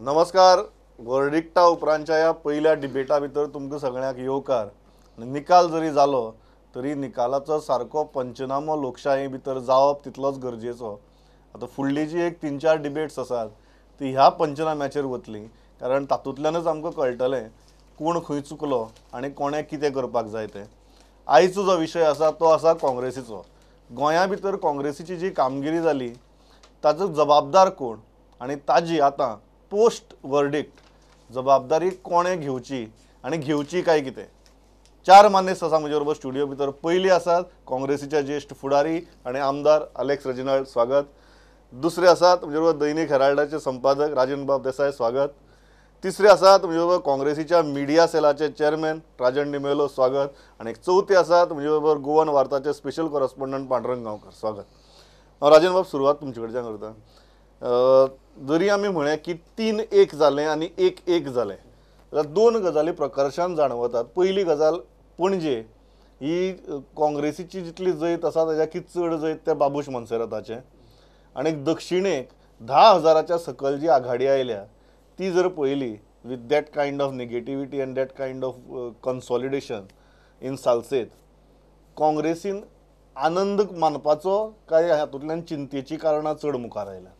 नमस्कार. वर्डिक्टा उपरांतच्या ह्या पयल्या डिबेटा भितर तुमकां सगळ्यांक येवकार. निकाल जरी जालो तरी निकालाचो सारको पंचनामो लोकशाही भितर जावप तितलोच गरजेचो. आतां फुडली जी एक 3-4 डिबेट्स आसात ती ह्या पंचनाम्याचेर वतली, कारण तातूंतल्यानच आमकां कळटलें कोण खंय चुकलो आनी कोणें कितें करपाक जाय तें. आयचो जो विशय आसा तो आसा काँग्रेसीचो. गोंया भितर काँग्रेसीची जी कामगिरी जाली ताचो जबाबदार कोण आनी ताजी आतां पोस्ट वर्डिक्ट जबाबदारी कोणें घेवची आनी घेवची काय कितें. 4 मानेस्त आसा म्हजे बरोबर स्टुडियो भितर. पयली आसात काँग्रेसीचे ज्येश्ठ फुडारी आनी आमदार अलेक्स रेजिनाल्ड, स्वागत. दुसरे आसात म्हजे बरोबर दैनिक हेराल्डाचे संपादक राजन बाब देसाय, स्वागत. तिसरे आसात म्हजे बरोबर काँग्रेसीच्या मिडिया सेलाचे चेअरमॅन राजन डिमेलो, स्वागत. आनी चवथे आसात म्हजे बरोबर गोवन वार्ताचे स्पेशल कॉरस्पॉन्डंट पांडुरंग गांवकर, स्वागत. हांव राजन बाब सुरवात तुमचे कडच्यान करता. जरी आमी म्हळें की 3-1 जालें आनी 1-1 जालें जाल्यार दोन गजाली प्रकर्शान जाणवतात. पयली गजाल, पणजे ही काँग्रेसीची जितली जैत आसा ताज्याकी चड जैत तें बाबूश मोन्सेराताचें, आनी दक्षिणेक 10,000च्या सकयल जी आघाडी आयल्या ती जर पळयली with that kind of negativity and that kind of consolidation in Salcete, काँग्रेसीन आनंद मानपाचो काय हातूंतल्यान चिंतेची कारणां चड मुखार आयल्या?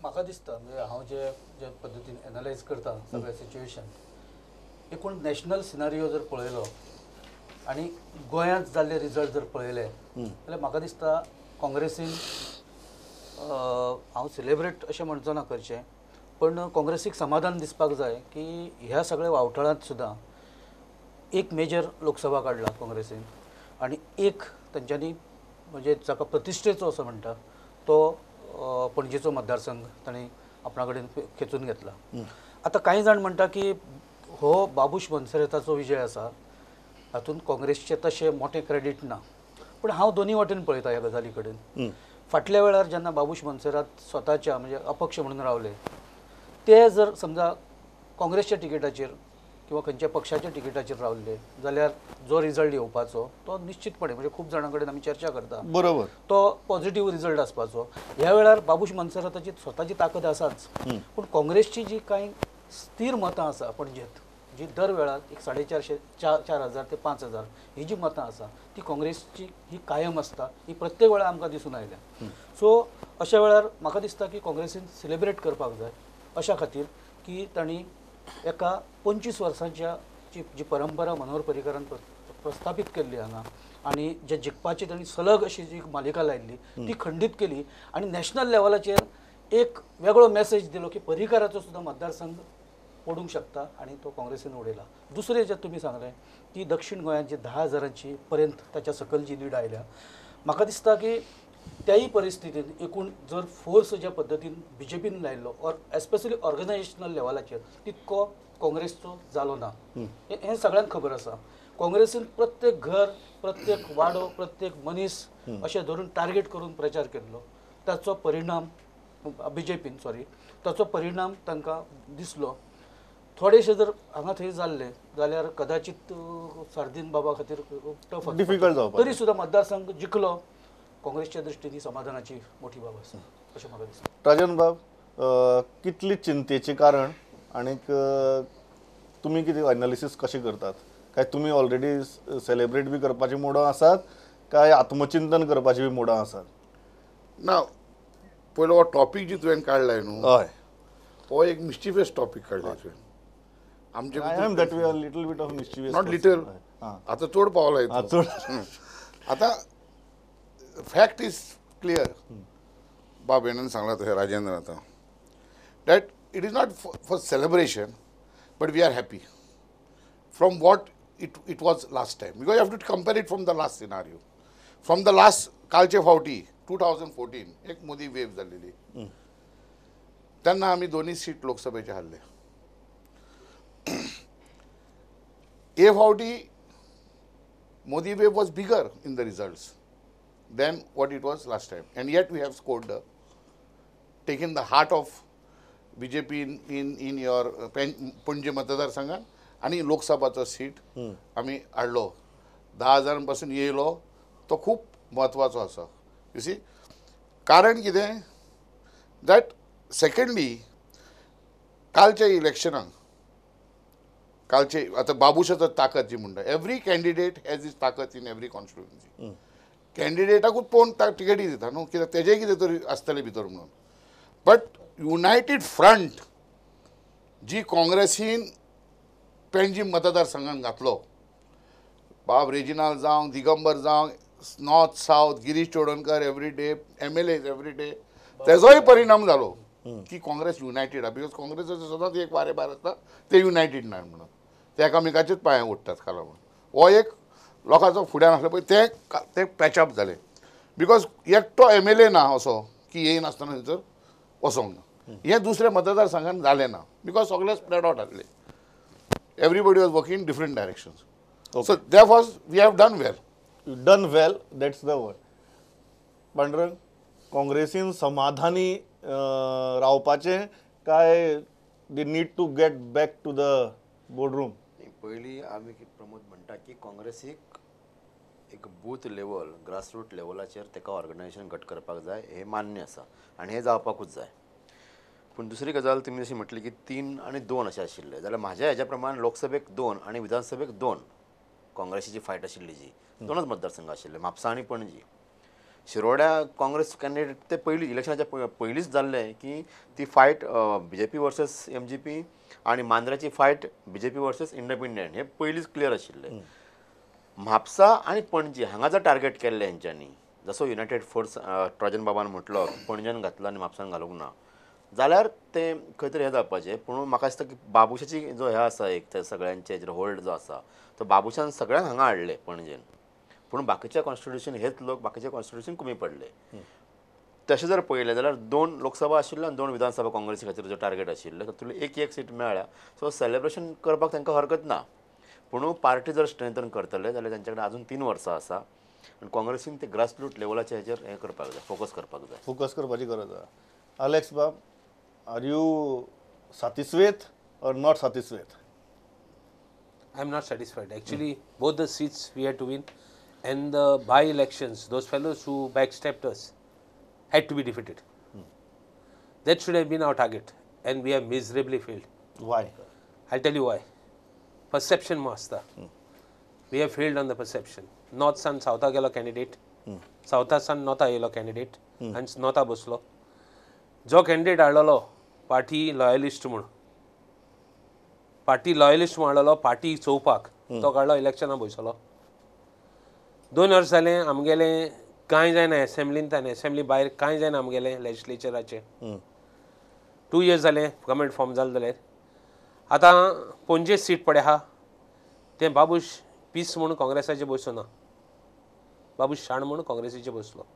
म्हाका दिसता म्हणजे हांव जे जे पद्दतीन एनालायज करता सगळें सिच्युएशन, एकूण नॅशनल सिनारियो जर पळयलो आनी गोंयांत जाल्ले रिजल्ट जर पळयले जाल्यार म्हाका दिसता काँग्रेसीन, हांव सेलेब्रेट अशें म्हणचो ना करचें, पण काँग्रेसीक समाधान दिसपाक जाय की ह्या सगळ्या वावटळांत सुद्दां एक मेजर लोकसभा काडला काँग्रेसीन आनी एक तांच्यांनी म्हणजे जाका प्रतिश्ठेचो असो म्हणटा तो पणजेचो मतदारसंघ तांणी आपणा कडेन खेचून घेतला. आतां कांय जाण म्हणटा की हो बाबूश मोन्सेराताचो विजय आसा, हातूंत काँग्रेसचें तशें मोटें क्रेडीट ना. पूण हांव दोनी वाटेन पळयता ह्या गजाली कडेन. फाटल्या वेळार जेन्ना बाबूश मोन्सेरात स्वताच्या म्हणजे अपक्ष म्हणून रावले, ते जर समजा काँग्रेसच्या तिकेटाचेर किंवा खंयच्या पक्षाच्या तिकेटाचेर रावले जाल्यार जो रिजल्ट येवपाचो तो निश्चितपणे म्हणजे खूब जाणां कडेन आमी चर्चा करता, बरोबर, तो पॉझिटिव्ह रिजल्ट आसपाचो. ह्या वेळार बाबूश मोन्सेराताची स्वताची ताकद आसाच, पूण काँग्रेसची जी कांय स्थीर मतां आसा पणजेंत, जी दर वेळार एक 450, 4,000 ते 5,000 ही जी मतां आसा ती काँग्रेसची ही कायम आसता, ही प्रत्येक वेळार आमकां दिसून आयल्या. सो अशा वेळार म्हाका दिसता की काँग्रेसीन सेलेब्रेट करपाक जाय अशा खातीर की तांणी एका 25 वर्सांच्या जी परंपरा मनोहर पर्रीकारान प्रस्थापीत केल्ली हांगा आनी जे जिखपाची तांणी सलग अशी जी मालिका लायिल्ली ती खंडीत केली आनी नॅशनल लेवलाचेर एक वेगळो मॅसेज दिलो की पर्रीकाराचो सुद्दां मतदारसंघ पडूंक शकता आनी तो काँग्रेसीन उडयला. दुसरें जें तुमी सांगलें की दक्षिण गोंयांत जी 10,000ची पर्यंत ताच्या सकयल जी लीड आयल्या, म्हाका दिसता की त्याही परिस्थितीन एकूण जर फोर्स ज्या पद्दतीन बीजेपीन लायिल्लो ऑर एस्पेशली ऑर्गनायजेशनल लेवलाचेर तितको काँग्रेसचो जालो ना, हें सगळ्यांक खबर आसा. काँग्रेसीन प्रत्येक घर, प्रत्येक वाडो, प्रत्येक मनीस अशें धरून टार्गेट करून प्रचार केल्लो, ताचो परिणाम बीजेपीन सॉरी ताचो परिणाम तांकां दिसलो. थोडेशे जर हांगा थंय जाल्ले जाल्यार कदाचित सार्दीन बाबा खातीर टफ डिफिकल्ट जावपा, तरी सुद्दां मतदारसंघ जिखलो. काँग्रेसच्या दृष्टीने ही समाधानाची मोठी बाब आसा अशें म्हाका दिसता. राजन बाब, कितली चिंतेचें कारण आनीक तुमी कितें एनालिसीस कशें करतात? काय तुमी ऑलरेडी सेलेब्रेट बी करपाची मोडां आसात काय आत्मचिंतन करपाची बी मोडां आसात? ना, पयलो हो टॉपीक जी तुवें काडलाय न्हू, हय, हो एक मिस्चिवियस टॉपीक काडलाय तुवें. आमचे I am that way a little bit of mischievous, not little, आतां चड पावला चड. आतां फॅक्ट is clear, बाब हेणेन सांगलां तशें राजेंद्र आतां, that it is not for celebration but we are happy from what it was last time, because you have to compare it from the last scenario, from the last कालचे फावटी 2014 एक मोदी वेव जाल्लेली, तेन्ना आमी 2 सीट लोकसभेचे हारले. हे फावटी Modi wave was bigger in the results than what it was last time, and yet we have scored the, taken the heart of BJP in your Panaji मतदारसंघात आनी लोकसभाचो सीट आमी हाडलो. 10,000 पासून येयलो तो खूब म्हत्वाचो आसा. You see, कारण कितें that secondly कालच्या इलेक्शनाक कालचे आतां बाबूशाचो ताकद जी म्हणटा, एवरी कॅन्डिडेट हॅज his ताकद इन एवरी कॉन्स्टिट्युएन्सी. कॅन्डिडेटाकूच पळोवन तिकेटी दिता न्हू, कित्याक तेजें कितें तरी आसतलें भितर म्हणून. बट युनायटेड फ्रंट जी काँग्रेसीन पेंजीम मतदारसंघान घातलो, बाब रेजिनाल जावं, दिगंबर जावं, north south, Girish Chodankar every day, M L As every day, तेजोय परिणाम जालो की काँग्रेस युनायटेड आहा. Because काँग्रेसाचें सदांच एक वारें भायर आसता, ते युनायटेड ना म्हणून ते एकामेकाचेच पांय ओडटात खाला म्हणून. हो एक लोकांचो फुड्यान आसलो पळय, ते ते पॅचअप जाले because एकटो एम एल ए ना असो की येयनासतना थंयसर वचोंक ना. हें दुसऱ्या मतदारसंघान जालें ना because सगळे स्प्रेड आवट आसले, everybody was working in different directions. So therefore we have done well. Done well, that's the word. Pandurang, काँग्रेसीन समाधानी रावपाचें काय they need to get back to the board room? पयलीं आमी प्रमोद म्हणटा की काँग्रेसीक एक बूथ लेवल, ग्रासरूट लेवलाचेर ताका ऑर्गनायझेशन घट करपाक जाय, हें मान्य आसा आनी हें जावपाकूच जाय. पूण दुसरी गजाल तुमी जशी म्हटली की 3 आनी 2 अशें आशिल्लें, जाल्यार म्हाज्या हेज्या प्रमाण लोकसभेक 2 आनी विधानसभेक 2 काँग्रेसीची फायट आशिल्ली, जी 2च मतदारसंघ आशिल्ले, म्हापसा आनी पणजी. शिरोड्या काँग्रेस कॅन्डिडेट ते पयलीं इलेक्शनाच्या पयलींच जाल्लें की ती fight B J P versus M G P आनी मांद्र्याची fight B J P versus independent, हें पयलींच क्लियर आशिल्लें. म्हापसा आनी पणजी हांगा जर टार्गेट केल्लें हेंच्यांनी, जसो युनायटेड फोर्स ट्रोजन बाबान म्हटलो पणजेन घातलो आनी म्हापसान घालूंक ना, जाल्यार तें खंय तरी हें जावपाचें. पूण म्हाका दिसता की बाबूशाची जो हें आसा एक ते सगळ्यांचे होल्ड जो आसा तो बाबूशान सगळ्यांक हांगा हाडले पणजेन, पूण बाकीच्या कॉन्स्टिट्युशन हेच लोक बाकीच्या कॉन्स्टिट्युशन कमी पडले. तशें जर पळयलें जाल्यार 2 लोकसभा आशिल्ल्यो आनी 2 विधानसभा काँग्रेसी खातीर जो टार्गेट आशिल्लो तातूंतली एक सीट मेळ्ळ्या. सो सेलेब्रेशन करपाक तांकां हरकत ना, पूण पार्टी जर स्ट्रेंथन करतले जाल्यार तांचे कडेन अजून 3 वर्सां आसा आनी काँग्रेसीन ते ग्रासरूट लेवलाच्या हेजेर हें करपाक जाय, फोकस करपाक जाय, फोकस करपाची गरज आसा. अलेक्स बाब, are you satisfied or not satisfied? I am not satisfied. Actually, both the seats we had to win, and the by-elections, those fellows who backstepped us had to be defeated. That should have been our target, and we have miserably failed. Why? I'll tell you why. Perception, master. We have failed on the perception. North Sun, South गेलो candidate. South Sun, North गेलो candidate, and North बसलो. जो candidate हाडलेलो party loyalist म्हूण, party loyalist म्हूण हाडलेलो party चोवपाक, तो काडलो इलेक्शनाक बसलो. 2 वर्स जालें आमगेलें कांय जायना एसेंब्लींत आनी एसेंब्ली भायर कांय जायना आमगेलें लेजिस्लेचराचें. 2 इयर्स जालें गव्हर्मेंट फॉर्म जालें जाल्यार आतां पणजे सीट पळय आहा तें बाबूश पीस म्हूण काँग्रेसाचें बसो ना, बाबूश शाण म्हूण काँग्रेसीचें बसलो.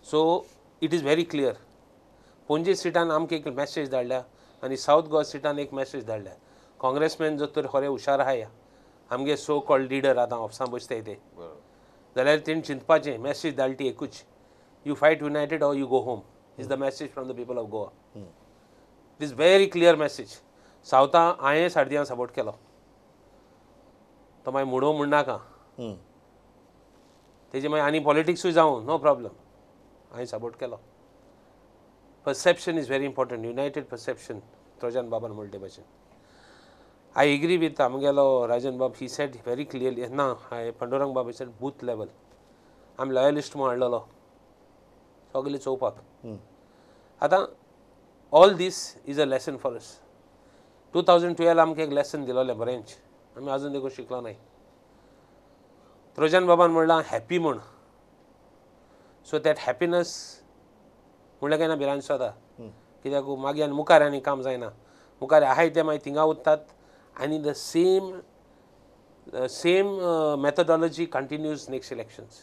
So it is very clear. Panaji सिटान आमकां एक मॅसेज धाडल्या आनी सावथ गोवा सिटान एक मॅसेज धाडल्या. काँग्रेसमॅन जर तर खरें हुशार आहाय, आमगे सो कॉल्ड लिडर आतां ऑफिसां बसताय ते, जाल्यार तेणी चिंतपाचें मॅसेज धाडली ती एकूच, you fight united or you go home is the message from the people of Goa. It is very clear message. सावथा हांवें साडदियां सपोर्ट केलो, तो मागीर म्हणूं म्हणनाका, तेजे मागीर आनी पॉलिटिक्सूय जावं, नो प्रॉब्लम, हांवें सपोर्ट केलो. Perception is very important, united perception, Trojan बाबान म्हणले भाशेन. I agree with आमगेलो राजन बाब, he said very clearly ना, हांवें पांडुरंग बाब सेड बूथ लेवल आमी लॉयलिस्ट म्हूण हाडलेलो सगळें चोवपाक. आतां all this is a lesson for us. 2012 आमकां एक लेसन दिलोलें बरेंच, आमी आजून देखून शिकलो नाय. ट्रोजन बाबान म्हणलां हॅपी म्हूण, सो that happiness म्हणल्यार काय ना भिरांत जाता, कित्याक मागीर आनी मुखार आनी काम जायना, मुखार आहाय ते मागीर थिंगा उत्तात आनी the same same methodology continues next elections.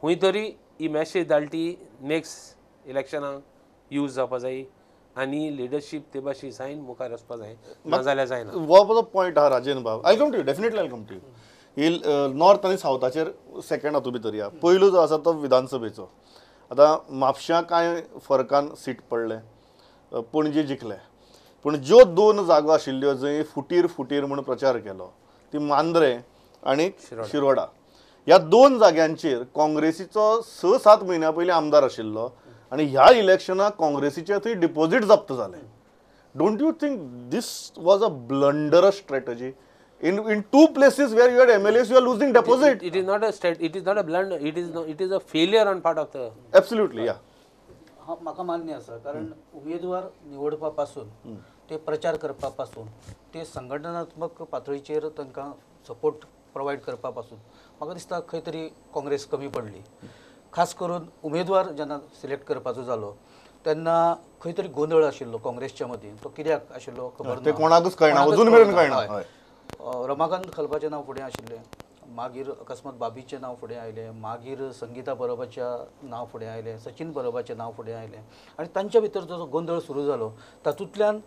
खूंय तरी ही मॅसेज धाडली ती नेक्स्ट इलेक्शनाक यूज जावपा जाय आनी लिडरशीप ते भाशेन जायन मुखार वचपा जाय, ना जाल्यार जायना. हो पॉयंट आहा राजेन बाब. I come to you, definitely I come to you. He north आनी सावथाचेर सेकंड हातूंत भितर या. पयलो जो आसा तो विधानसभेचो. आतां म्हापश्यां कांय फरकान सीट पडलें, पणजे जिखले, पूण ज्यो 2 जागो आशिल्ल्यो जंय फुटीर फुटीर म्हूण प्रचार केलो ती मांद्रें आनी शिरोडा. ह्या 2 जाग्यांचेर काँग्रेसीचो 6-7 म्हयन्या पयलीं आमदार आशिल्लो आनी ह्या इलेक्शनाक काँग्रेसीचे थंय डिपॉझीट जप्त जालें. Don't you think this was a blunderous strategy? In two places where you had MLAs, you are losing deposit. It is not a it is not a blunder. It is a failure on part of the. Absolutely, yeah. हा म्हाका मान्य आसा, कारण उमेदवार निवडपा पासून ते प्रचार करपा पासून ते संघटनात्मक पातळीचेर तांकां सपोर्ट प्रोवायड करपा पासून म्हाका दिसता खंय तरी काँग्रेस कमी पडली. खास करून उमेदवार जेन्ना सिलेक्ट करपाचो जालो तेन्ना खंय तरी गोंदळ आशिल्लो काँग्रेसच्या मदीं, तो कित्याक आशिल्लो खबर ना, कोणाकूच कळना, अजून मेरेन कळना. रमाकांत खलपाचें नांव फुडें आशिल्लें, मागीर अकस्मात बाबीचें नांव फुडें आयलें, मागीर संगीता परबाच्या नांव फुडें आयलें, सचिन परबाचें नांव फुडें आयलें आनी तांच्या भितर जो गोंदळ सुरू जालो तातूंतल्यान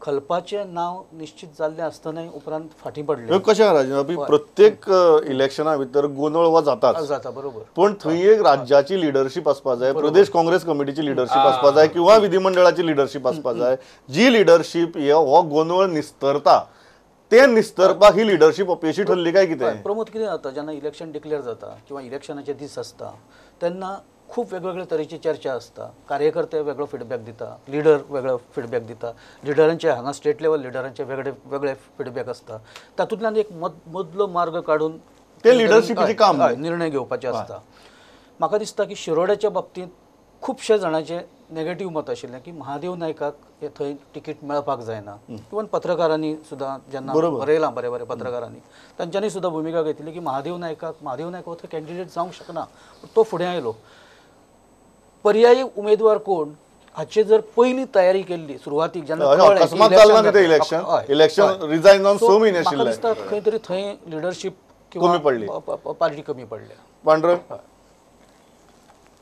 खलपाचें नांव निश्चित जाल्लें आसतनाय उपरांत फाटीं पडलें. कशें राजू, प्रत्येक इलेक्शना भितर गोंदळ हो जाताच जाता, बरोबर, पण थंय एक राज्याची लिडरशीप आसपा जाय, प्रदेश काँग्रेस कमिटीची लिडरशीप आसपा जाय किंवा विधिमंडळाची लिडरशीप आसपा जाय, जी लिडरशीप हो गोंदळ निस्तरता. ते निस्तरपाक ही लिडरशीप अपेशी ठरली काय कितें? प्रमोद, कितें जाता जेन्ना इलेक्शन डिक्लेअर जाता किंवा इलेक्शनाचे दीस आसता तेन्ना खूब वेगवेगळे तरेची चर्चा आसता, कार्यकर्ते वेगळो फिडबॅक दिता, लिडर वेगळो फिडबॅक दिता, लिडरांचे हांगा स्टेट लेवल लिडरांचे वेगळे वेगळे फिडबॅक आसता, तातूंतल्यान एक मदलो मार्ग काडून ते लिडरशिपीचें काम निर्णय घेवपाचे आसता. म्हाका दिसता की शिरोड्याच्या बाबतींत खुबशे जाणांचे नेगेटीव मत आशिल्लें की महादेव नायकाक हे थंय तिकीट मेळपाक जायना. इवन पत्रकारांनी सुद्दां जेन्ना बरयलां बरे बरे पत्रकारांनी तांच्यांनी सुद्दां भुमिका घेतली की महादेव नायक हो थंय कॅन्डिडेट जावंक शकना, तो फुडें आयलो. पर्यायी उमेदवार कोण हाचे जर पयली तयारी केल्ली सुरवातीक जेन्ना दिसता खंय तरी थंय लिडरशीप कमी पडली, पार्टी कमी पडल्या. पांडुरंग,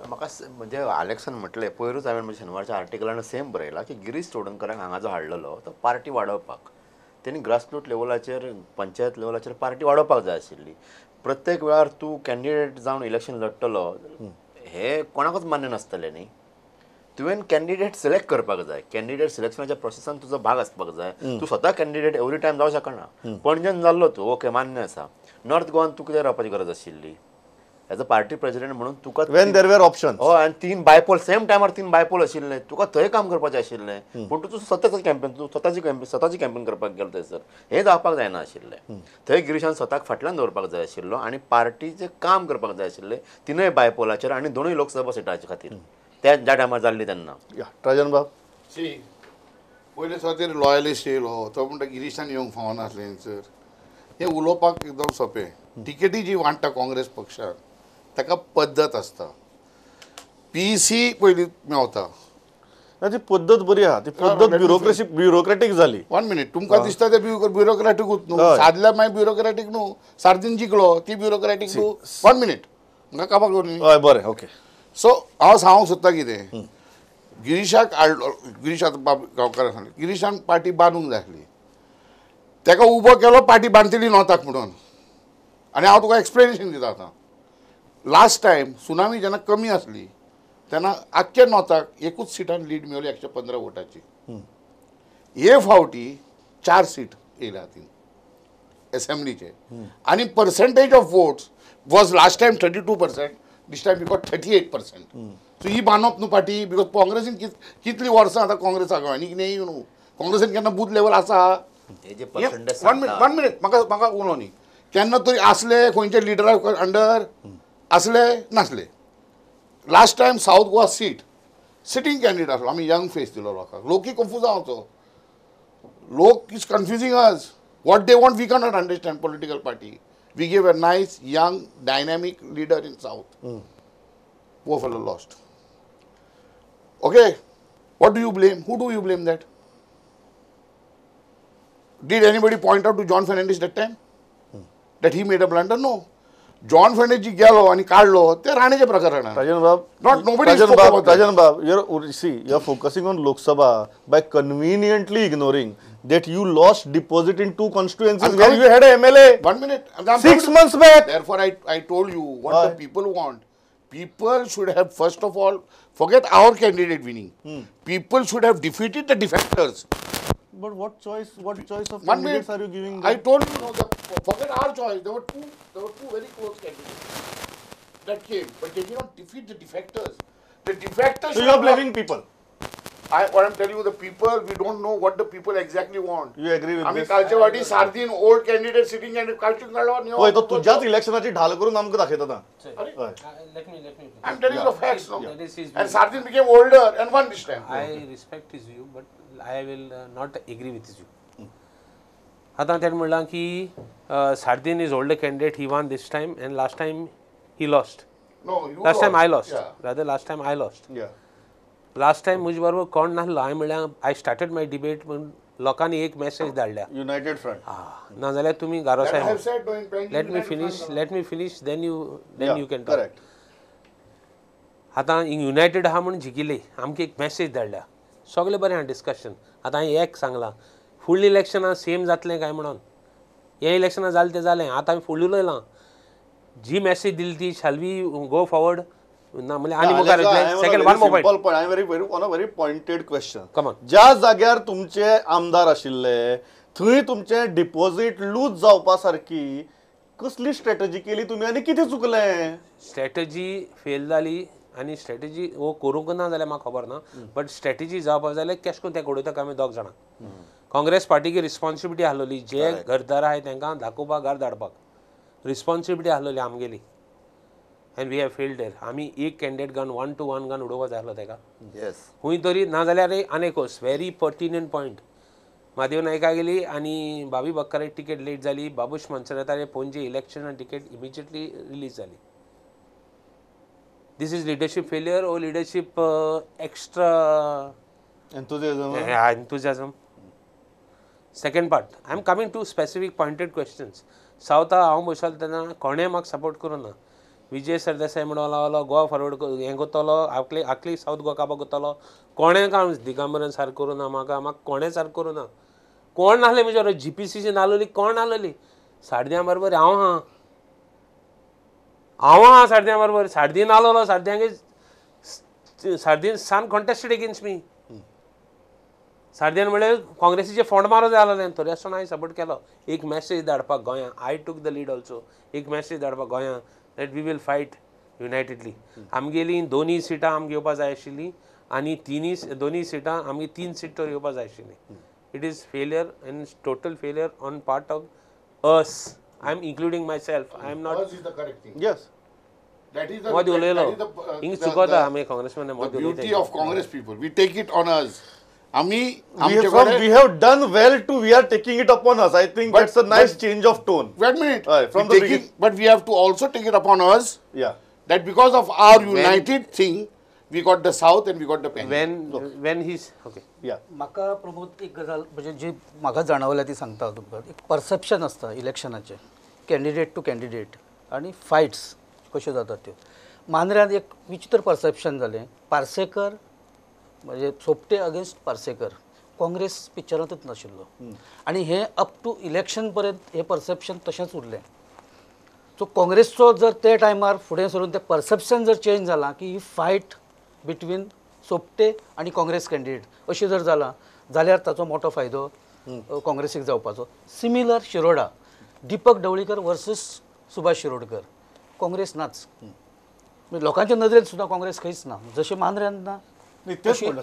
म्हाका म्हणजे आलेक्सान म्हटलें पयरूच हांवें म्हणजे शेनवारच्या आर्टिकलान सेम बरयलां की गिरीश चोडणकरांक हांगा जो हाडलेलो तो पार्टी वाडोवपाक, तेणी ग्रासरूट लेवलाचेर पंचायत लेवलाचेर पार्टी वाडोवपाक जाय आशिल्ली. प्रत्येक वेळार तूं कॅन्डिडेट जावन इलेक्शन लडटलो हें कोणाकूच मान्य नासतलें न्ही. तुवें कॅन्डिडेट सिलेक्ट करपाक जाय, कॅन्डिडेट सिलेक्शनाच्या प्रोसेसान तुजो भाग आसपाक जाय. तूं स्वता कॅन्डिडेट एवरी टायम जावं शकना. पणजेन जाल्लो तूं, ओके मान्य आसा. नॉर्थ गोवान तुका कितें रावपाची गरज आशिल्ली एज अ पार्टी प्रेसिडेंट म्हणून तुका? When there were options. हय, आनी 3 बायपोल सेम टायमार 3 बायपोल आशिल्ले, तुका थंय काम करपाचें आशिल्लें, पूण तूं स्वताचो कॅम्पेन, तूं स्वताची कॅम्पेन करपाक गेलो थंयसर. हें जावपाक जायना आशिल्लें. थंय गिरीशान स्वताक फाटल्यान दवरपाक जाय आशिल्लो आनी पार्टीचें काम करपाक जाय आशिल्लें 3 बायपोलाचेर आनी 2 लोकसभा सिटांचे खातीर त्या ज्या टायमार जाल्ली तेन्ना. राजन बाब, सी पयले सुवातेर लॉयलिस्ट येयलो तो म्हणटा गिरीशान येवंक फावनासलें सर. हें उलोवपाक एकदम सोंपें. टिकेटी जी वांट्टा काँग्रेस पक्षान ताका पद्दत आसता, पीसी पयलीं मेवता. ती पद्दत बरी आहा, ती पद्दत ब्युरोक्रेसी ब्युरोक्रेटीक जाली. 1 मिनीट, तुमकां दिसता ते ब्युरोक्रेटिकूच न्हू, सादल्या मागीर ब्युरोक्रेटीक न्हू, सार्दीन जिखलो ती ब्युरोक्रेटीक न्हू. 1 मिनीट, म्हाका काबार करूं. हय बरें, ओके. सो हांव सांगूंक सोदता कितें, गिरीशाक हाडलो, गिरीश आतां बाब गांवकारान सांगलें गिरीशान पार्टी बांदूंक जाय आसली, ताका उबो केलो पार्टी बांदतली नॉर्थाक म्हणून. आनी हांव तुका एक्सप्लेनेशन दिता आतां. लास्ट टायम सुनामी जेन्ना कमी आसली तेन्ना आख्ख्या नॉर्थाक एकूच सिटान लीड मेवली 115 वोटाची. हे फावटी 4 सीट येयल्या हातीन एसेंब्लीचे, आनी percentage of votes was last time 32%, this time because 38%. So ही बांदप न्हू पार्टी, because काँग्रेसीन कितलीं वर्सां आतां काँग्रेस आनी कितें न्हू, काँग्रेसीन केन्ना बूथ लेवल आसा? 1 मिनीट, म्हाका म्हाका उलो न्ही, केन्ना तरी आसले खंयच्या लिडरा अंडर आसले नासले. Last time South Goa seat sitting candidate आसलो, आमी यंग फेस दिलो लोकांक, लोकूय कन्फ्यूज जावचो, लोक is confusing us, what they want we cannot understand. Political party, we give a nice young dynamic leader in South, poor fellow lost. Okay, what do you blame? Who do you blame that? Did anybody point out to John Fernandes that time that he made a blunder? No. John Fernandes गेलो आणि काढलो ते राणेचे प्रकरण. राजन बाब, not nobody. Rajan बाब, you are focusing on Lok Sabha by conveniently ignoring that you lost deposit in 2 constituencies where you had a MLA. 1 minute. 6 months back. Therefore, I told you what the people want. People should have, first of all, forget our candidate winning. People should have defeated the defectors. But what choice of candidates are you giving them? I told you, no, forget our choice. There were two very close candidates that came, but they did not defeat the defectors. The defectors. So you are blaming people. What I'm telling you, the people, we don't know what the people exactly want. You agree with आमी this? कालचे वाटी Sardinha old candidate sitting candidate कालचे पळय तो तुज्याच इलेक्शनाची ढाल करून आमकां दाखयता आतां. हय. Let me I am telling you the facts no. That is his And Sardin became older and won this time. I respect his view, but I will not agree with his view. आतां तेणें म्हणलां की Sardin is older candidate, he won this time and last time he lost. No, you last time I lost. Yeah. Rather last time I lost. Yeah. Last time म्हजे बरोबर कोण नासलो. हांवें म्हणल्यार I started my debate म्हूण लोकांनी एक message धाडल्या, युनायटेड फ्रंट. नाजाल्यार तुमी गारोसाय. I have said no in Panjim. Let me finish, let me finish, then you can talk. Correct. आतां युनायटेड आहा म्हूण जिखिली, आमकां एक मॅसेज धाडल्या, सगळें बरें आहा डिस्कशन. आतां हांवें एक सांगलां, फुडलीं इलेक्शनां सेम जातलें काय म्हणून. हें इलेक्शनां जालें तें जालें, आतां आमी फुडलें उलयलां. जी मॅसेज दिली ती शाल we go forward ना म्हणल्यार आनी मुखार येतलें. Second one more point. I am very very on a very pointed question. Come on. ज्या जाग्यार तुमचे आमदार आशिल्ले थंय तुमचे डिपॉझिट लूज जावपा सारकी कसली स्ट्रॅटजी केली तुमी आनी कितें चुकलें? स्ट्रॅटजी फेल जाली आनी स्ट्रॅटजी वो करूंक ना जाल्यार म्हाका खबर ना, बट स्ट्रॅटजी जावपाक जाल्यार केश करून तें घडोवता आमी दोग जाणां. काँग्रेस पार्टीची रिस्पॉन्सिबिलिटी आसलोली, जे घरदार आहाय तांकां दाखोवपाक घर धाडपाक रिस्पॉन्सिबिलिटी आसलोली आमगेली, and we have failed there. आमी एक कॅन्डिडेट गान 1 to 1 गान उडोवपा जाय आसलो तेका खूंय तरी. नाजाल्यार आनी एक व्हेरी पर्टिनंट पॉयंट, महादेव नायका गेली आनी बाबी बक्काराची टिकेट लेट जाली, बाबूश मनसराताले Panaji election ticket immediately release जाली. This is leadership failure or leadership extra enthusiasm. Second part, I am coming to specific pointed questions. सावथा हांव बसलो तेन्ना कोणें म्हाका सपोर्ट करूं ना. विजय सरदेसाय म्हणून लागलो, गोवा फॉरवर्ड हें करतलो, आकली आकली सावथ गोवा काबार करतलो, कोणें काम दिगंबरन सारकें करूं ना म्हाका, म्हाका कोणें सारकें करूं ना. कोण नासले म्हज्या बरोबर, GPCC नासलोली, कोण नासलोली. साडद्यां बरोबर हांव आहा, हांव आहा साडद्यां बरोबर. साडदीन आसलोलो, साडद्यांगे सार्दीन सान कॉन्टेस्टेड अगेन्स्ट मी. सार्दीन म्हणल्यार काँग्रेसीचे फोंड मारो जाय आसलें, तरी आसतना हांवें सपोर्ट केलो. एक मॅसेज धाडपाक गोंयांक, I took the lead also. एक मॅसेज धाडपाक गोंयांक that we will fight unitedly. आमगेली दोनूय सिटां आमकां घेवपा जाय आशिल्लीं आनी तिनूय दोनूय सिटां आमगे 3 सीट तर घेवपा जाय आशिल्लीं. It is failure and total failure on part of us. I am including myself, I am not. Us is the correct thing. Yes. That is the Modi उलयलो हिंग चुकता आमी काँग्रेसमॅन. The beauty of Congress people, we take it on us. आमी we have done well to, we are taking it upon us. I think that's a nice change of tone. Wait a minute. From the beginning. But we have to also take it upon us. Yeah. That because of our united thing, we got the South and we got the Penn. When he's okay. Yeah. म्हाका प्रमोद एक गजाल म्हणजे जी म्हाका जाणवल्या ती सांगता तुमकां. एक परसेप्शन आसता इलेक्शनाचें, कॅन्डिडेट टू कॅन्डिडेट आनी फायट्स कश्यो जातात त्यो. मांद्र्यांत एक विचित्र परसेप्शन जालें, पार्सेकर म्हणजे सोपटे अगेन्स्ट पार्सेकर, काँग्रेस पिक्चरांतूच नाशिल्लो आनी हें अप टू इलेक्शन पर्यंत हें परसेप्शन तशेंच उरलें. सो काँग्रेसचो जर ते टायमार फुडें सरून तें परसेप्शन जर चेंज जालां की ही फायट बिटवीन सोपटे आनी काँग्रेस कॅन्डिडेट अशें जर जालां जाल्यार ताचो मोठो फायदो काँग्रेसीक जावपाचो. Similar Shiroda, Deepak Dhavalikar versus Subhash Shirodkar, Congress नाच. लोकांच्या नदरेन सुद्दां काँग्रेस खंयच ना, जशें मांद्र्यांत ना. तेच म्हणलें.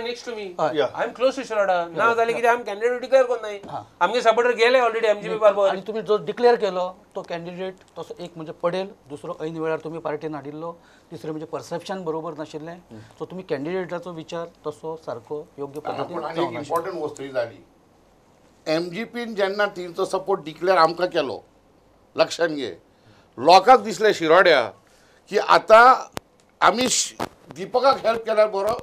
Next to me, I am close to Shiroda. ना जालें कितें आमी कॅन्डिडेट डिक्लेअर करूं नाय, आमगे सपोर्टर गेले ऑलरेडी एमजीपी बरोबर. आनी तुमी जो डिक्लेअर केलो तो कॅन्डिडेट तसो एक म्हणजे पडेल, दुसरो ऐन वेळार तुमी पार्टीन हाडिल्लो, तिसरें म्हणजे परसेप्शन बरोबर नाशिल्लें. सो तुमी कॅन्डिडेटाचो विचार तसो सारको योग्य पद्दतीन. आनी एक इम्पॉर्टंट वस्तू जाली, एमजीपीन जेन्ना तेंचो सपोर्ट डिक्लेअर आमकां केलो, लक्षान घे, लोकांक दिसलें शिरोड्या की आतां आमी दीपकाक हेल्प केल्यार बरो.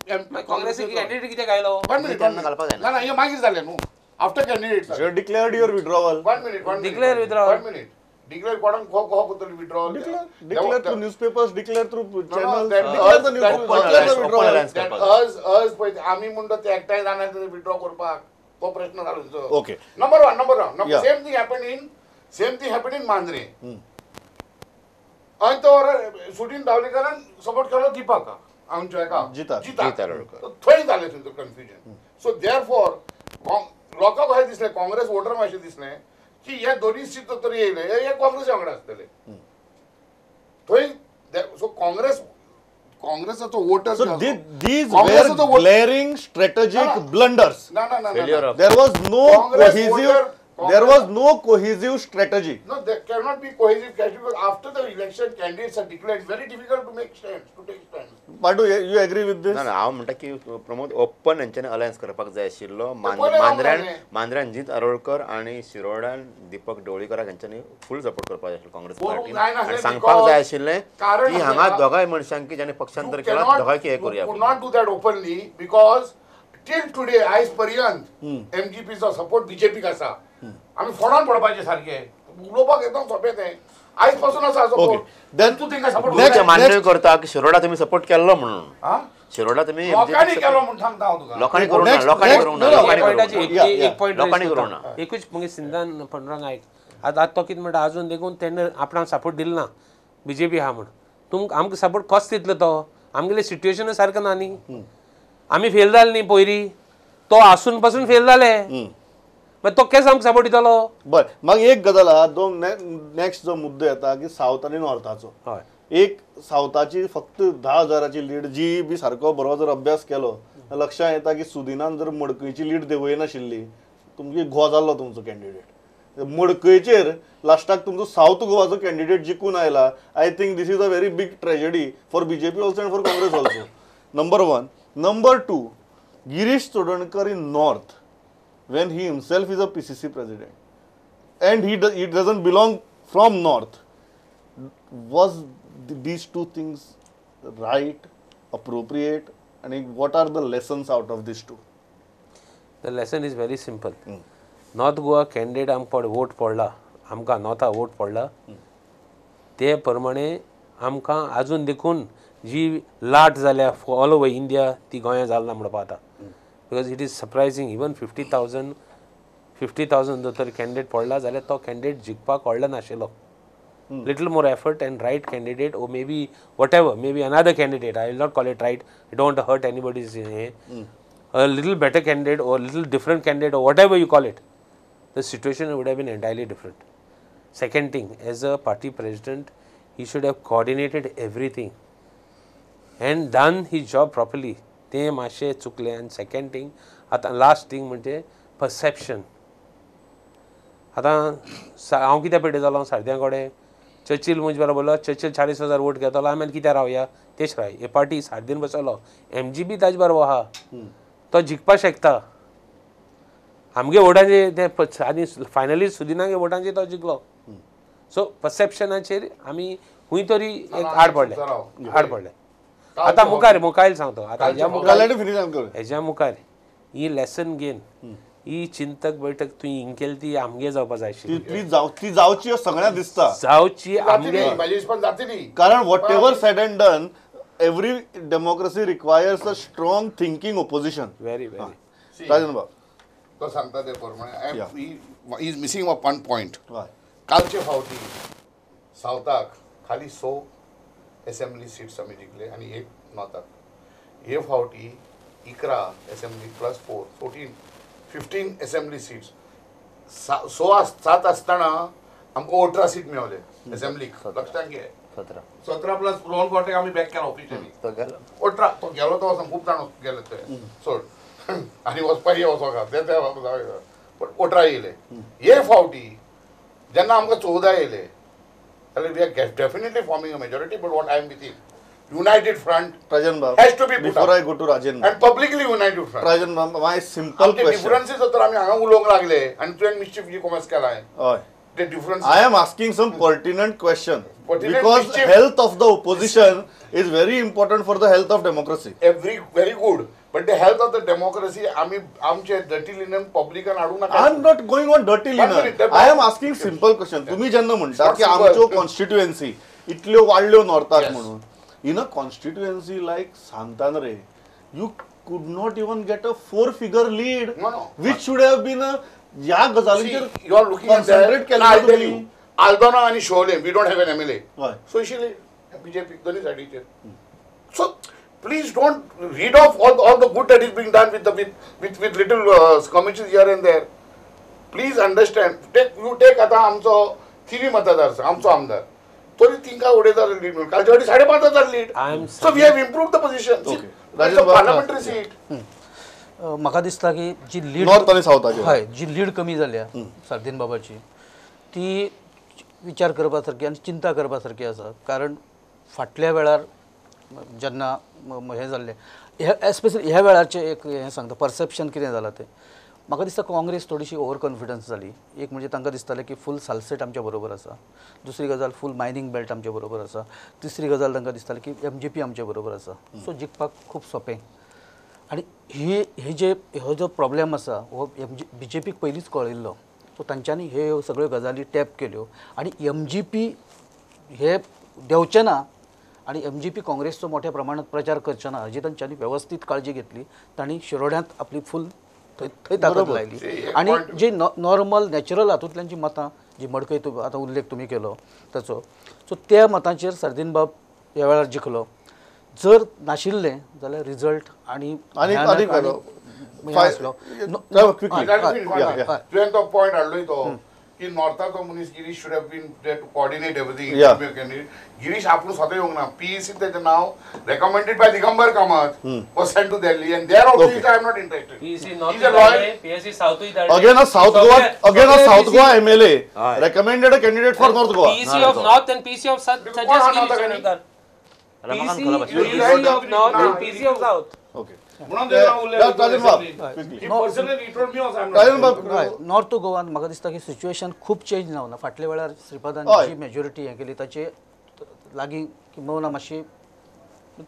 काँग्रेसीक कॅन्डिडेट कित्याक आयलो? वन मिनीट, ना ना हें मागीर जालें न्हू, after candidate You declared your withdrawal. 1 minute, 1 minute. Declare withdrawal. 1 minute. Declare कोणाक को करतलो withdrawal? Declare through newspapers, declare through channels, declare the newspaper, declare the withdrawal. Us us पळय आमी म्हणटा ते एकठांय जाणार ते विथड्रॉ करपाक तो प्रश्न जालो. Okay. Number one. Same thing happened in Mandrem. आणि तो सुदीन धावलीकरान सपोर्ट केलो दीपक आमच्या एका जिता थंय जालें थंयचो कन्फ्युजन. सो देअरफॉर लोकांक अशें दिसलें, काँग्रेस वोटरांक अशें दिसलें की हे दोनूय सीट तरी येयले हे काँग्रेस वांगडा आसतले थंय. सो काँग्रेस काँग्रेसाचो voter. So these were glaring strategic blunders. ना ना ना. There was no cohesive. There was no cohesive strategy. No, there cannot be cohesive strategy because after the election candidates are declared. It's very difficult to make stands, to take stands. Pandu, you agree with this? ना ना, हांव म्हणटा की Pramod open हेंच्यांनी alliance करपाक जाय आशिल्लो. मांद्र्यान मांद्र्यान जीत आरोलकर आनी शिरोडान दीपक ढवळीकराक हेंच्यांनी फूल सपोर्ट करपाक जाय आशिल्लो काँग्रेस पार्टीन आनी सांगपाक जाय आशिल्लें की हांगा दोगांय मनशांक की ज्यांनी पक्षांतर केलां दोगांय हें करुया. You could not do that openly because till today आयज पर्यंत एमजीपीचो सपोर्ट बीजेपीक आसा. आमी फोडान पडपाचे सारके उलोवपाक एकदम सोंपें तें. आयज पासून आसा सपोर्ट. तूं तेंकां सपोर्ट मान्य करता की शिरोडा तुमी सपोर्ट केल्लो म्हणून. शिरोडा तुमी लोकांनी केलो म्हूण सांगता हांव तुका. लोकांनी करूंक ना, लोकांनी करूंक ना, लोकांनी करूंक ना. एकूच मागीर सिंधान पंडुरंग आयक. आतां तो कितें म्हणटा अजून देखून तेणें आपणाक सपोर्ट दिलो ना बीजेपी आहा म्हूण. तुमकां आमकां सपोर्ट कसो दितलो तो? आमगेलें सिट्युएशनूय सारकें ना न्ही. आमी फेल जाले न्ही पयरी, तो आसून पासून फेल जाले. मागीर तो केस आमकां सपोर्ट दितलो? बरें, मागीर एक गजाल आहा, जो नेक्स्ट जो मुद्दो येता की सावथ आनी नॉर्थाचो. हय, एक सावथाची फक्त 10,000ची लीड जी बी सारको बरो जर अभ्यास केलो लक्षांत येता की सुदिनान जर मडकयची लीड देंवयनाशिल्ली तुमची गोवा जाल्लो तुमचो कॅन्डिडेट. मडकयचेर लास्टाक तुमचो सावथ गोवाचो कॅन्डिडेट जिखून आयला. I think this is a very big tragedy for BJP also and for Congress also. Number one. Number two, Girish Chodankar in north, when he himself is a PCC president and he doesn't belong from north, was these two things right, appropriate, and what are the lessons out of these two? The lesson is very simple. North Goa candidate आमकां vote पडला, आमकां नॉर्था vote पडला ते प्रमाणे आमकां आजून देखून जी लाट जाल्या ऑल ओवर इंडिया ती गोंया जाल ना म्हणपा आतां. Because it is surprising even 50,000 जर तर कॅन्डिडेट पडला जाल्यार तो कॅन्डिडेट जिखपाक व्हडलो नाशिल्लो. Little more effort and right candidate or maybe whatever, maybe another candidate, I will not call it right, I don't hurt anybody's हें, a little better candidate or little different candidate or whatever you call it, the situation would have been entirely different. Second thing, as a party president he should have coordinated everything and done his job properly. ते मातशें चुकलें. आनी second thing, आतां last thing म्हणजे perception. आतां हांव कित्याक पेटे जालो सारद्यां कडेन चर्चील म्हजे बरोबर बोलो, चर्चील 40,000 वोट घेतलो, आमी आनी कित्याक रावया तेच राय हे पार्टी सारदीन बसलो. एमजीबी ताजे बरोबर आहा, तो जिखपाक शकता आमगे वोटांचे ते. आनी फायनली सुदिनागे वोटांचे तो जिखलो. सो परसेप्शनाचेर आमी खूंय तरी एक आड पडले, आड पडले. आतां मुखार मुखार सांगता, आतां हेज्या मुखार ही लेसन घेन ही चिंतक बैठक तुवें हिंग केली ती आमगे जावपा जाय आशिल्ली. ती जावची सगळ्यांक दिसता, जावची आमगे, कारण whatever said and done every democracy requires a strong thinking opposition. Very very. Rajan बाब तो सांगता ते प्रमाणे is missing one point. कालचे फावटी सावथाक खाली 100 असेंब्ली सीट्स आमी जिखले आनी एक नॉर्थाक. हे फावटी 11 assembly plus 4 14 15 assembly seats. 7 आसतना आमकां 18 सीट मेवले असेंब्लीक. लक्षांत घे, 17 प्लस रोहन कोटेक आमी बॅक केला ऑफिशियली. 18 तो गेलो तो वचोन खूब जाण गेले ते सोड आनी वचपाक वचोंक ते पण 18 येयले. हे फावटी जेन्ना आमकां 14 येयले जाल्यार we are definitely forming a majority. But what I am with United Front Rajan Bab, has to be put before up. I go to Rajan and publicly United Front. Rajan Bab, my simple question. Differences तर आमी हांगा उलोवंक लागले आनी तुवें mischief जी commerce केला हय ते difference. I am asking some pertinent question because health of the opposition is very important for the health of democracy. Every very good, but the health of the democracy आमी आमचे dirty linen पब्लिकान हाडूंक नाका. I am not going on dirty linen. I am asking simple question. तुमी जेन्ना म्हणटा की आमच्यो constituency इतल्यो वाडल्यो नॉर्थाक म्हणून, in a constituency like Santandrem, you could not even get a 4-figure lead. No, no. Which should have been a ह्या गजालींचेर you are looking at concentrate that. केल्लें. Aldona आनी Siolim, we don't have an MLA. Socially BJP दोन्ही सायडीचेर. So please don't read off all the good that is being done with the with little skirmishes here and there. Please understand. You take आतां आमचो थिवी मतदार, आमचो आमदार, तरी तिंका उडयता lead कालच्या फावटी 5,500 lead. So we have improve the position. Parliamentary seat म्हाका दिसता की जी लीड नॉर्थ आनी सावथाचेर, हय, जी लीड कमी जाल्या सार्दीन बाबाची ती विचार करपा सारकी आनी चिंता करपा सारकी आसा. कारण फाटल्या वेळार जेन्ना हें जाल्लें, एस्पेशली ह्या वेळाचें एक हें सांगता परसेप्शन कितें जालां तें, म्हाका दिसता काँग्रेस थोडीशी ओवर कॉन्फिडन्स जाली. एक म्हणजे तांकां दिसतालें की फूल सालसेट आमच्या बरोबर आसा, दुसरी गजाल फूल मायनींग बेल्ट आमच्या बरोबर आसा, तिसरी गजाल तांकां दिसतालें की MGP आमच्या बरोबर आसा, सो जिखपाक खूब सोंपें. आनी ही जे हो जो प्रॉब्लेम आसा हो BJPक पयलींच कळिल्लो, सो तांच्यांनी ह्यो सगळ्यो गजाली टॅप केल्यो आनी MGP हे देंवचे ना आनी MGP काँग्रेसचो मोठ्या प्रमाणात प्रचार करचे ना हाजी तांच्यांनी वेवस्थीत काळजी घेतली. तांणी शिरोड्यांत आपली फूल थंय थंय ताकद लायली आनी जी नॉर्मल नॅचरल हातूंतल्यान जी मतां जी मडकय आतां उल्लेख तुमी केलो ताचो, सो त्या मतांचेर सार्दीन बाब ह्या वेळार जिखलो. जर नाशिल्लें जाल्यार रिजल्ट आनी आसलो. तुवें तो पॉयंट हाडलोय तो की नॉर्थाचो मनीस Girish should have been there to coordinate everything. Girish आपूण स्वता येवंक ना. PEC तेचें नांव recommended by Digambar Kamat was sent to Delhi and there also I am not interested. PEC north धाडले, PEC साउथूय धाडले. Again a South Goa, again a South Goa MLA recommended a candidate for North Goa. PEC of North and PEC of South suggest Girish Chodankar. PEC of North and PEC of South. Okay. North गोवान म्हाका दिसता की situation खूब change जावना. फाटल्या वेळार श्रीपादान जी majority हें केली ताचे लागीं किंबहुना मातशी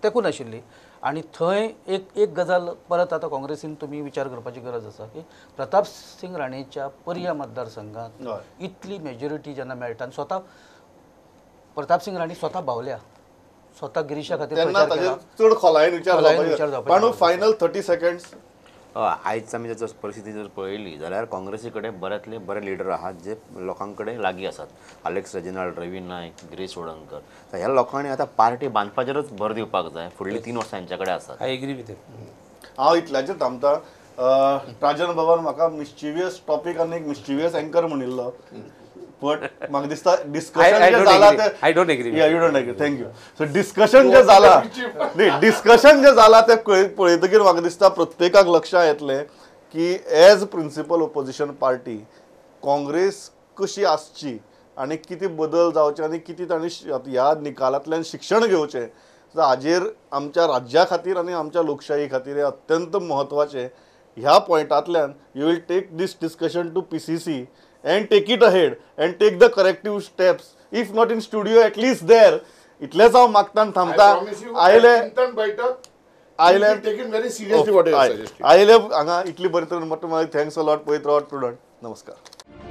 तेकून आशिल्ली आनी थंय एक एक गजाल परत आतां काँग्रेसीन तुमी विचार करपाची गरज आसा की प्रताप सिंग राणेच्या पर्या मतदारसंघात इतली मेजॉरिटी जेन्ना मेळटा आनी स्वता प्रताप सिंग राणे स्वता भावल्या, स्वता गिरीशा खातीर चड खोलायेन विचार जावपाक. Final 30 seconds. आयज आमी जर परिस्थिती जर पळयली जाल्यार काँग्रेसी कडेन बऱ्यांतले बरे लिडर आहात जे लोकां कडेन लागीं आसात, आलेक्स रेजिनाल्ड, रवी नायक, गिरीश चोडणकर. ह्या लोकांनी आतां पार्टी बांदपाचेरच भर दिवपाक जाय. फुडली 3 वर्सां हेंच्या कडेन आसात. I agree with. हांव इतल्याचेर थांबता. राजन बाबान म्हाका मिस्चिवियस टॉपीक आनी एक मिस्चिवियस एंकर म्हणिल्लो, बट म्हाका दिसता डिस्कशन जें जालां तें I don't agree. You don't agree. Thank you. So discussion जें जालां न्ही, डिस्कशन जें जालां तें पळयतकीर म्हाका दिसता प्रत्येकाक लक्षांत येतलें की as principal opposition party Congress कशी आसची आनी कितें बदल जावचे आनी कितें तांणी ह्या निकालांतल्यान शिक्षण घेवचें, हाजेर आमच्या राज्या खातीर आनी आमच्या लोकशाही खातीर हें अत्यंत म्हत्वाचें. ह्या पॉयंटांतल्यान you will take this discussion to PCC and take it ahead and take the corrective steps, if not in studio at least there. इतलेंच हांव मागता थांबता. आयले आयले आयले हांगा इतली बरे तरेन मोठो thanks a lot. पळयत रावत प्रुडंट. नमस्कार.